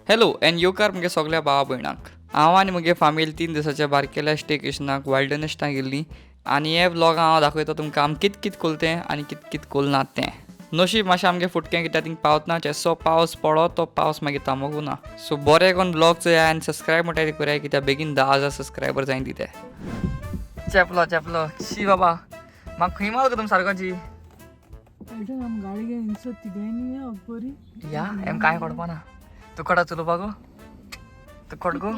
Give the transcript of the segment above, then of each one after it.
Hello N येवकार म्हगे सगल्या भावा भयणांक. हांव आनी म्हगे फामील 3 दिसाच्या बारकेल्या स्टेकेशनाक वायल्डनेस्टाक गेल्ली आनी हे व्लॉग हांव दाखयता तुमकां आम कित कित कोल तें आनी कित कित कोल ना तें. नशीब मातशें आमगे फुटकें कित्याक थिंग पावतना जेसो पावस पडो तो पावस मागीर थांबोकू ना. सो बरें कोन्न व्लॉग चोया आनी सबस्क्रायब म्हणटा ते कराय कित्याक बेगीन 10,000 सबस्क्रायबर जायन ती. चेपलो चेपलो शी बाबा म्हाका खंय माल तुम सारको जी या एम कांय कडपा ना. तूं कडा चलोवपा गो, तूं कट गो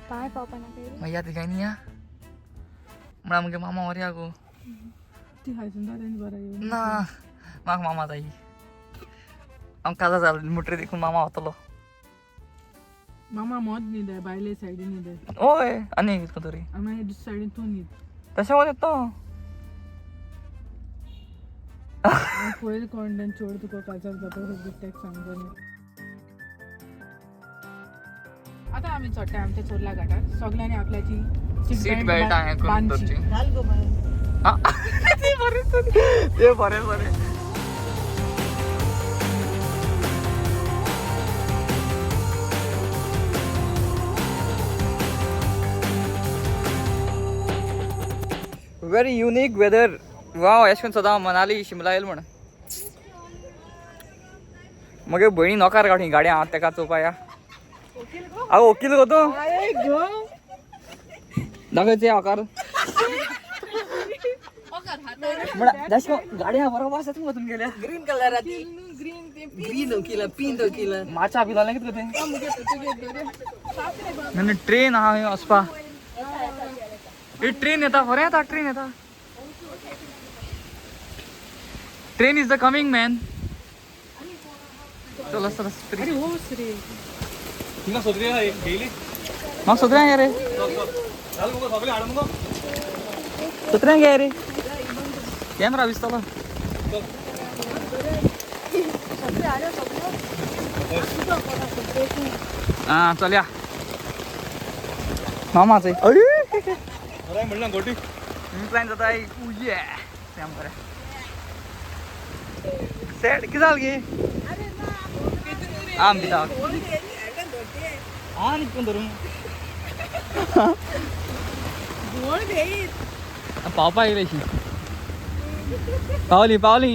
पांय पावपा ना मागीर या तिगांनी न्ही या म्हळ्यार म्हगे मामा व्हरया गो. ना म्हाका मामा जाय. आमकां काजार जाल मुटरी देखून मामा वतलो. मामा मोद न्हिदाय बायले सायडीन न्हिदाय. हय आनी कितें तरी आनी मागीर दुसरे सायडीन तूं न्हीद. तशें कोण येता पयर कोण तें चोड तुका काजार जाता सगळें तेक सांगता न्ही. आतां आमी चडटा आमच्या चोरला घाटार सगळ्यांनी आपल्याची सीट बेल्ट हांवें करून बांदची. दवरची. ते बरें ते बरें बरें. Very unique weather. वाव अशें करून सदां मनाली शिमला येयल म्हण मगे भयणी नोकार काडून गाडी हांव तेका चोवपा या. आगो वकील गो तूं दाखय आकार गाडी बरोबर आसा तुमकां तुमगेल्या ग्रीन कलराची ग्रीन वकील पिंक वकील माचा बी जालें कितें तें. ट्रेन आहा हय वचपा. ही ट्रेन येता बरें येता ट्रेन येता. Train is the coming man. चलो चलो. अरे हो रे थिंगा सोदरी आहा एक डेली म्हाका सत्र्यांक गे रे, घाल मुगो सगळे हाड मुगो. सत्र्यांक गे रे कॅमेरा दिसतलो. आं चल या मामाच बरें म्हणलें गोटी प्लॅन जाता. उये बरें सेट कितें जालें गे आम दिता आनी कोण धरून पावपा येयले अशी पावली पावली.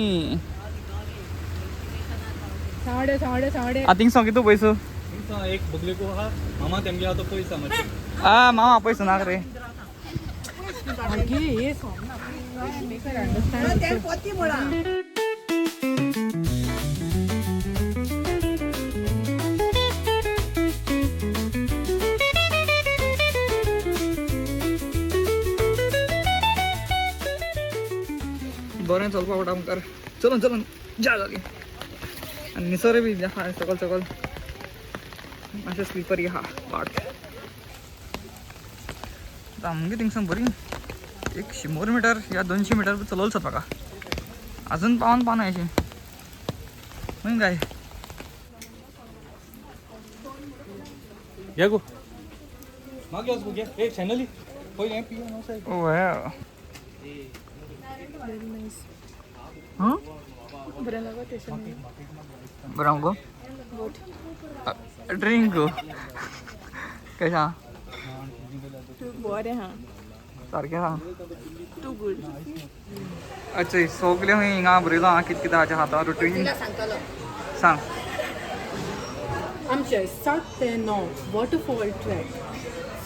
साडे साडे साडे आतां थिंग सांग कितू पयसो. थिंगा एक बगलेको आहा मामा तेमगे आहा तो पयस आहा मातशें. आ मामा पयसो नाका रे. आगे हे सॉंग ना मेक हर अंडरस्टँड. बरें चलपा पडटा मुखार. चलून चलून जा जाली आनी निसर बी आहा सकल सकल मातशें स्लिपरी आहा वाट. आतां आमगे थिंगसून बरी 100 मिटर या 200 मिटर चलोवचो म्हाका अजून पावन पावना अशें खंय काय. घे गो मागीर वच गो घे. ए शॅनली पयलीं हें पिवन वच. ओ बरें लागो तेशें बरं गो ड्रिंक गो कशें आहा बरें हा सारकें आहा. Too good. अच्छा सगळें खंय हिंगा बरयलो आहा कितें कितें हाचें खाता रुटीन सांगतलो सांग. आमचे 7 ते 9 वॉटरफॉल ट्रॅक,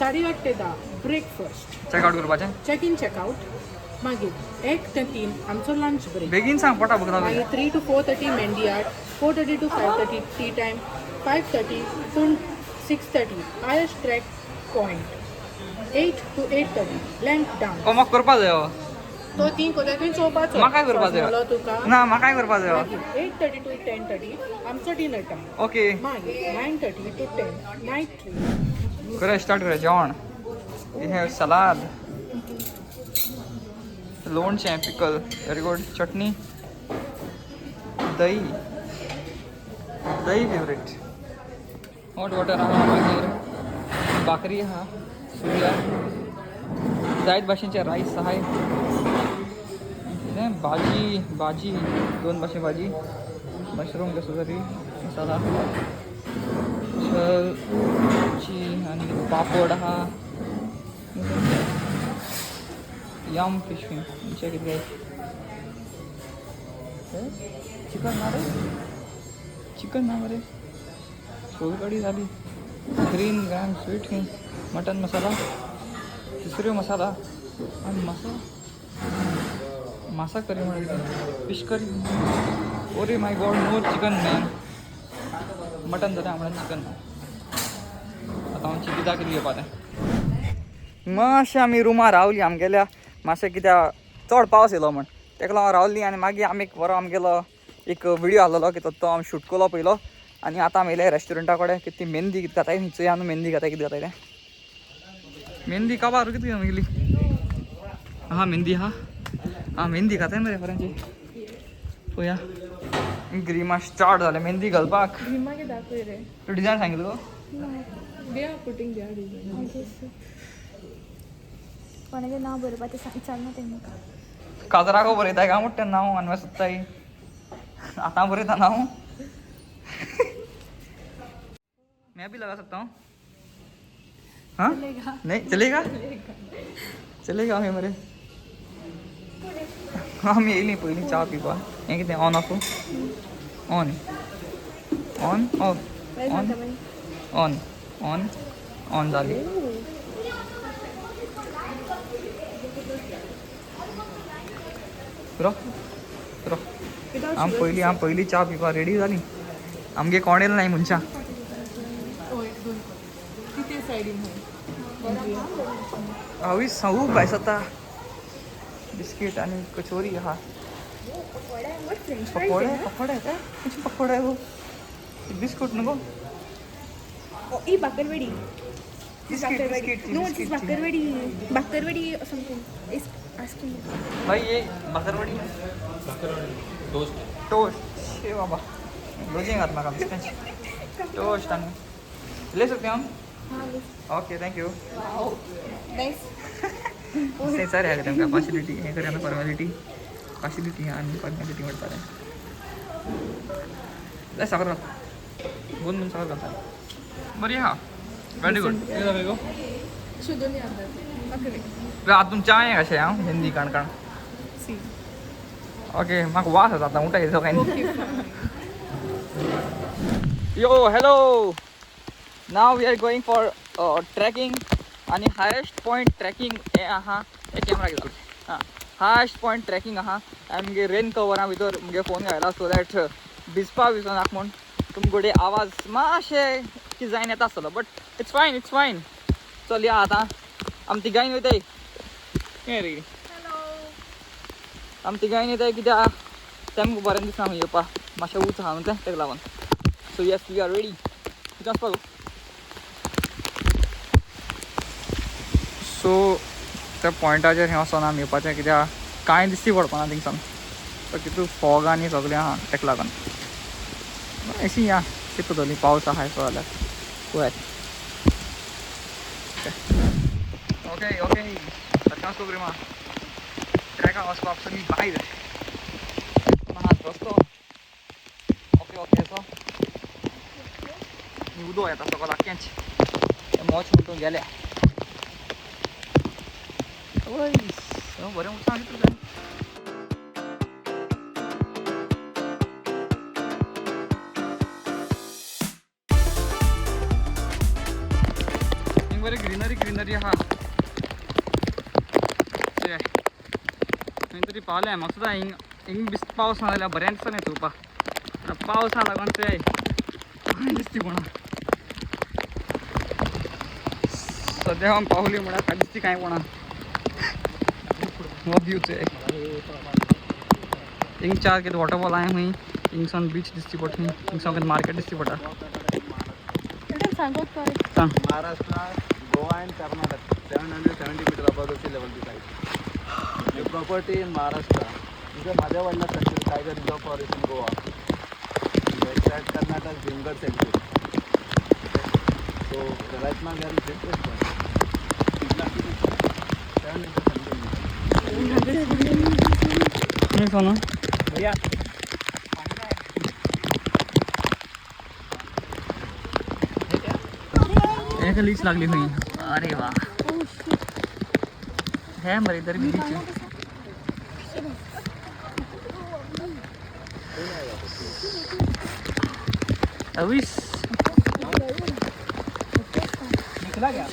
8:30 ते 10 ब्रेकफास्ट, चॅकआउट करपाचें चॅक इन चॅकआउट, मागीर 1 ते 3 आमचो लंच ब्रेक, बेगीन सांग पोटा भुक लागली. मागीर 3 to 4:30 mehndi art, 4:30 to 5:30 tea time, 5:30 to 6:30 highest trek point, 8 to 8:30 lamp down. ओ म्हाका करपा जायो. तो ती कोता तुवें चोवपाचो म्हाकाय करपा जायो. समजलो तुका. ना म्हाकाय करपा जायो. मागीर 8:30 to 10:30 आमचो डिनर टायम. ओके मागीर 9:30 to 10 night train. करूया स्टार्ट करूया जेवण. We have salad, लोणचें, पिकल, व्हेरी गुड, चटणी, दही, दही फेवरेट, हॉट वॉटर आहा, मागीर भाकरी आहा, सुरी आहा, जायत भाशेचे रायस आहाय, कितें भाजी भाजी 2 भाशे भाजी, मशरूम कसो तरी मसाला. आनी पापड आहा. Yum fish check it guys. Chicken ना रे, चिकन ना मरे, सोलकडी झाली. Green gram sweet mutton masala, तिसऱ्यो मसाला आणि मासा मासा करी म्हणून फिश करी. ओरे my god, no chicken man. Mutton जाता म्हणून चिकन. आतां हांव चिकिता कितें घेवपा तें. मातशें आमी रुमार रावली आमगेल्या, मातशें कित्याक चड पावस येयलो म्हण तेका लागून रावली. आनी मागीर आमी बरो आमगेलो एक व्हिडियो आहलोलो की तो आमी शूट केलो पयलो. आनी आतां आमी येयले रेस्टॉरंटा कडेन की ती मेहंदी कितें घाताय चोया न्हू, मेहंदी घाताय कितें घाताय तें. मेहंदी काबार कितें आमगेली आहा मेहंदी आहा. आं मेहंदी घाताय मरे बऱ्यांची. पळया ग्रिमा स्टार्ट जालें मेहंदी घालपाक. दाखय रे तूं डिजायन सांगितलं गो. They are putting their design. कोणाचें नांव बरोवपा तें विचारना तें म्हाका. काजराको बरयताय काय म्हणटा तें नांव आनी मागीर सोदताय. आतां बरयता नांव. मैं भी लगा सकता हूँ. हाँ नहीं चलेगा, चलेगा आमी मरे. आमी येयली पयलीं च्या पिवपाक. हें कितें on off on on off on on on on जाली. रो रो आम पयलीं आम पयलीं च्या पिवपाक रेडी जाली. आमगे कोण येयलो नाय मनशां. हांवूय सांगू भायस आतां बिस्कीट आनी कचोरी आहा. पकोडे पकोडे काय खंयचे पकोडे गो? बिस्कूट न्हू गो. ई bakarwadi. Biscuit biscuit. No, it's bakarwadi. Bakarwadi something is asking. भाई ये बाकरवडी टोस्ट टोस्ट. शे बाबा लोजिंग घात म्हाका बिस्किट टोस्ट आनी ले सकते हम. Okay thank you. Nice. सारे आहे तांकां पार्शिलिटी हें करया फॉर्मेलिटी पार्शिलिटी आनी फॉर्मेलिटी म्हणटा तें. साखर घाल दोन दोन साखर घालता. बरी आहा, व्हेरी गुड. हातून च्या हें कशें हांव मेहंदी काणकाण. ओके म्हाका वास येता आतां उठा येयलो काय. Yo hello, now we are going for trekking. आनी हायेस्ट पॉयंट ट्रॅकिंग हें आहा. हे कॅमरा घेतलो. हां हायेस्ट पॉयंट ट्रॅकिंग आहा. आनी मुगे रेन कवरा भितर मुगे फोन घायला सो that भिजपा भिजनाक म्हूण तुमकडे आवाज मातशें कितें जायन येता आसतलो, but it's fine it's fine. चल या आतां आमी तिगांय वयताय. कितें रे आमी तिगांय वयताय कित्याक तेमकां बरें दिसना खंय येवपा, मातशें उंच आहा न्हू तें तेका लागून. So yes we are ready. कितें वचपाक गो. सो त्या पॉयंटाचेर हें वचोन आमी येवपाचें कित्याक कांय दिश्टी पडपाना थिंगसान. सो कितू फॉग आनी सगळें आहा तेका लागून. अशी या कितें जाली पावस आहा येसो जाल्यार पळयात. ओके ओके सारकें वचपाक रे मा ट्रॅकाक वचपाक सगळी भायर आहा रस्तो. ओके ओके असो उदो येता सगळो आख्खेंच मोच म्हण तूं गेल्या. वय बरें उंच कितलें जाय. बरें ग्रिनरी ग्रिनरी आहा. खंय तरी पावलें म्हाका सुद्दां हिंग हिंग बिस्त पावस ना जाल्यार बरें दिसता न्ही चोवपाक. पावसा लागून चोय कांय दिसती कोणा. सद्या हांव पावली म्हळ्यार कांय दिसती कांय कोणा. हो व्यू चोय. हिंग चार कितें वॉटरफॉल आहा खंय, हिंगसान बीच दिसती पडटा, हिंगसान कितें मार्केट दिसती पडटा. सांगत सांग. Maharashtra, Goa and Karnataka, 770 meter above the sea level this height. The property in Maharashtra is a Madhavalla Sanctuary Tiger Reserve Forest in Goa. That Karnataka Bhimgarh Sanctuary. So right now we are in greatest point. 770 meters. Sono? भैया एका Leach लागली खंय. अरे वा, हे मरे तरी बी Leach. अवीस.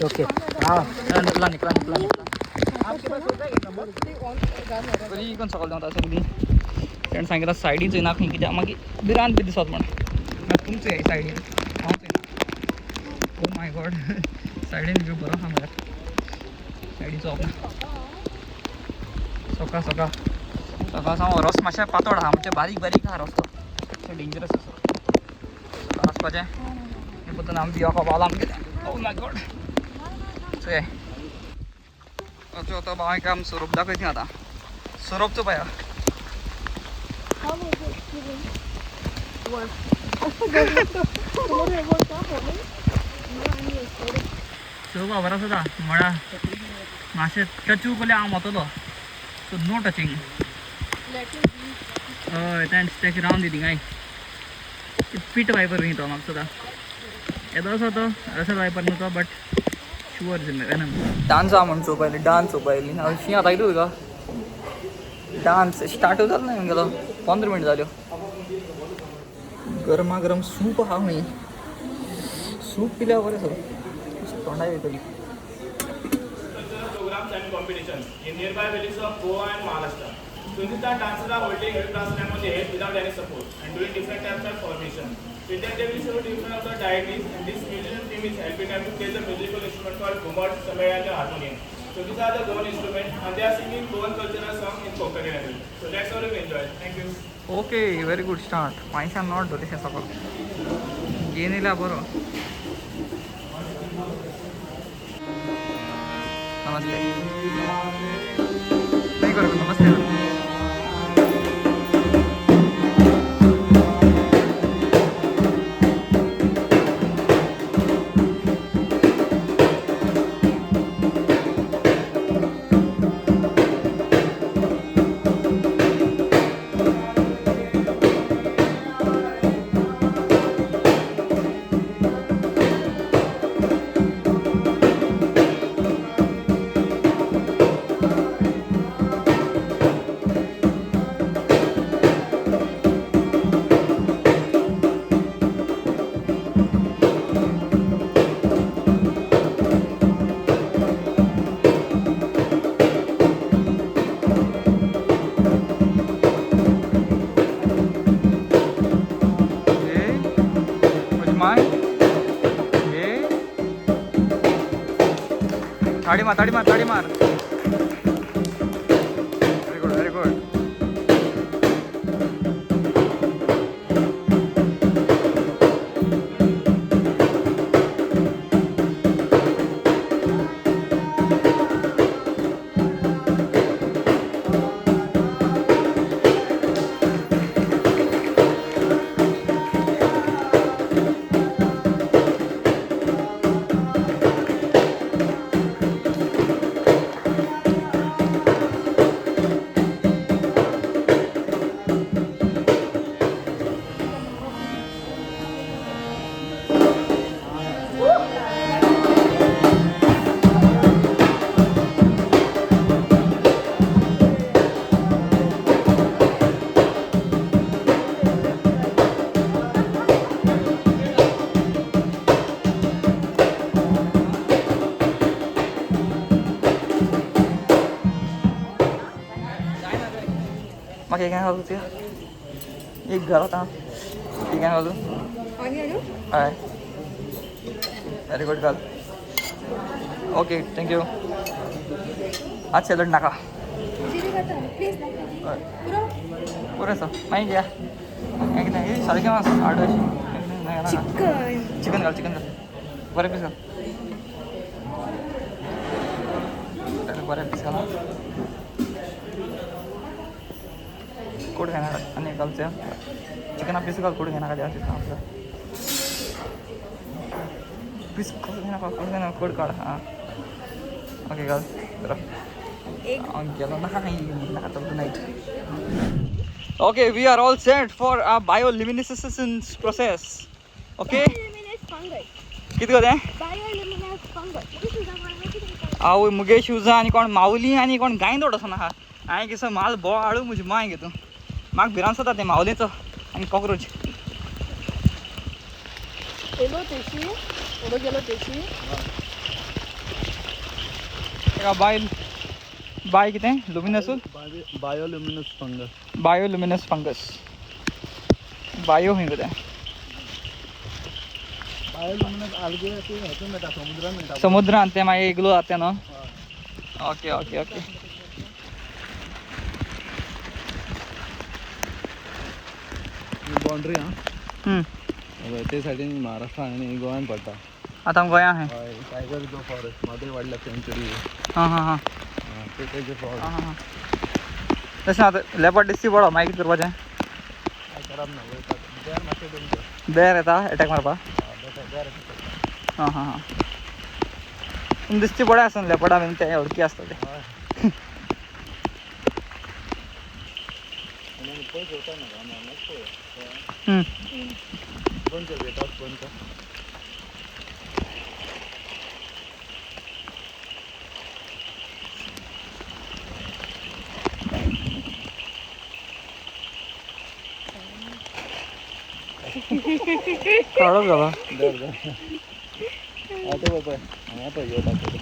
Okay. हां. निकला निकला निकला निकला. बरी कोण सकाळ धांवता सगळीं. तेणें सांगितलं सायडीन चोयना खंय, कित्याक मागीर भिरांत बी दिसत म्हण. मागीर तुमचें सायडीन हांव चोयना. ओ my God, सायडीन व्यू बरो आहा म्हळ्यार. सायडीन चोवप ना. सकाळ सकाळ सकाळ सावन रस्तो मातशें पातळ आहा, म्हणजे बारीक बारीक आहा रस्तो, मातशें डेंजरस आसा. सकाळ वचपाचें हें पोत्तून आमी भिवपा पावला आमगेलें. ओ my God, चोय आतां आतां भाव काम सोरोप दाखयता आतां. सोरोप चोवया. चोवपा बरो आसा मळा. मातशें टचू केल्यार हांव वतलो, सो नो टचिंग. हय, तेंच तेका रावन दी थिंगाय. पीट वायपर न्ही तो म्हाका सुद्दां येदो आसा तो रसल वायपर न्हू तो, बट शुअर वेनम. डान्स आहा म्हण चोवपा येयली, डान्स चोवपा येयली. हांव शी आतां कितें तुका डान्स स्टार्टूच जालो ना गेलो. 15 मिनट जाल्यो. गरमागरम सूप आहा खंय. सूप पिल्यार बरें सर तोंडाक वयतली. Programs and competitions in nearby villages of Goa and Maharashtra. So in this, the dancers are holding heavy brass lamp on the head without any support and doing different types of formation. With that, they will show different of the deities, and this musician team is helping them to play the musical instrument called Ghumat, Samaya and the harmonium. So these are the Goan instruments and they are singing Goan cultural song in Konkani language. So that's all, you enjoy. Thank you. Okay, very good start. पांयशान not दवरलें सकाळ घेवन येयल्या बरो. नमस्ते. नाही करू, नमस्ते करू. ताडी मार, ताडी मार, ताडी मार. Very good, very good. म्हाका एक घालू तुया एक घाल आतां. एक घालू. हय, व्हेरी गुड घाल. Okay, thank you. आज सॅलड नाका. हय, पुरो आसा. मागीर घेया. हें कितें सारकें आसा आठ अशी. चिकन. चिकन घाल, चिकन घाल. बरें पीस घाल, बरें पीस घाल. कोड घेणार आनी घालचें चिकना पीस घाल. कोड घेनाका, जास्त दिसता पीस. कोड घेनाका, कोड घेनाका, कोड काड. हां, ओके, घाल बरो. हांव गेलो नाका नाका चलतो night. Okay, we are all set for a bioluminescence process. Okay, कितें गो तें? आवय मुगे शूजां आनी कोण मावली आनी कोण गायंदोड असो आहा. हांवें किसो माल बो हाडू म्हजी माय घेतून म्हाका भिरांत जाता तें मावलेचो आनी कॉक्रोच. येलो तेशी ओडो गेलो तेशी. एका बायल बाय कितें luminous bioluminous fungus. Bioluminous fungus bio खंय कितें बायोल्युमिनस आल्गे ते हेतून मेळटा, समुद्रान मेळटा. समुद्रांत तें मागीर ग्लो जाता तें न्हू. Okay okay okay. Boundary हा ते सायडीन महाराष्ट्र आनी गोव्यान पडटा. आतां गोंया आहा. हय, tiger reserve forest, Mhadei wild life sanctuary. हां हां हां ते तेजे फॉरेस्ट. हां हां. तशें आतां लेपर्ड दिसती पडो मागीर कितें करपाचें? खराब ना वयता बेर मातशें डेंजर. बेर येता एटॅक मारपा. बेर येता. हां हां हां. पूण दिसती बरें आसा लेपर्डा बीन तें हडकी आसता तें. पयस वता ना आमी हांगाच पळय. बंद कर गेट हावस बंद कर. काडप जाला. दर दर आं ते पळय पळय हांगा पळय यो दाखयता.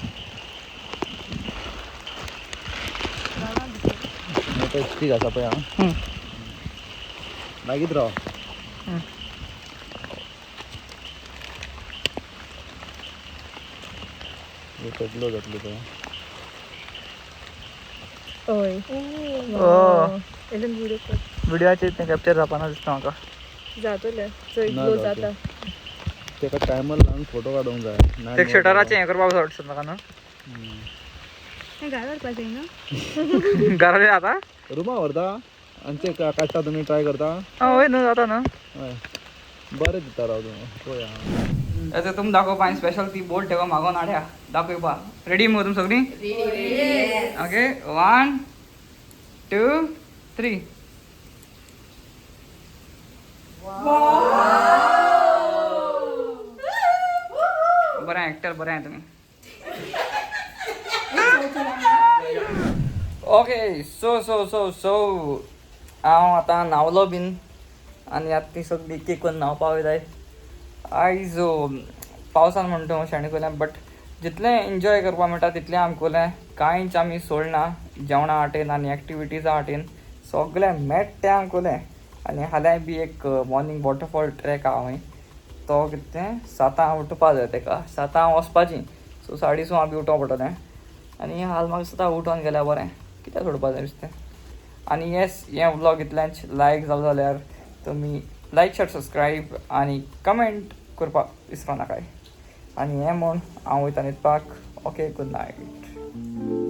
पळय स्टीक आसा पळय. हां लागींच राव. पेटलो जातलो पळय. हय. व्हिडियोचेर तें कॅप्चर जावपाना दिसता म्हाका. जातलें चोय ग्लो जाता. तेका टायमर लावन फोटो काडूंक जाय. ते शटराचें हें करपाक जाय दिसता म्हाका न्हू. घर व्हरपा जाय न्हू. घरा आतां रुमा व्हरता आनी ते काडटा तुमी ट्राय करता. हय न्हू जाता न्हू. हय बरें दिता राव तुमी पळया. आतां तुमी दाखोवपा स्पेशल ती बोट ठेवा मागोवन हाड्या दाखोवपा. रेडी मगो तुमी सगळीं? ओके 1 2 3. बरें एक्टर बरें आहे तुमी. Okay so so so so हांव आतां न्हांवलो बीन आनी आतां ती सगळी एक एक करून न्हांवपा वयताय. आयज पावसान म्हणटा शेण कोलें बट जितलें एन्जॉय करपाक मेळटा तितलें आमी कोलें. कांयच आमी सोडना जेवणा वाटेन आनी एक्टिविटीजा वाटेन सगळें मेट्टें आमी कोलें. आनी हाल्यां बी एक मॉर्निंग वॉटरफॉल ट्रॅक आहा खंय तो कितें 7 उठपा जाय तेका, 7 वचपाची. सो 6:30 बी उठोवंक पडटलें. आनी हाल म्हाका दिसता उठोन गेल्यार बरें, कित्याक सोडपा जाय नुस्तें. आनी येस हें व्लॉग इतलेंच. लायक जालो जाल्यार तुमी लायक शेर सबस्क्रायब आनी कमेंट करपाक विसरो नाकाय. आनी हें म्हूण हांव वयता न्हिदपाक. Okay good night.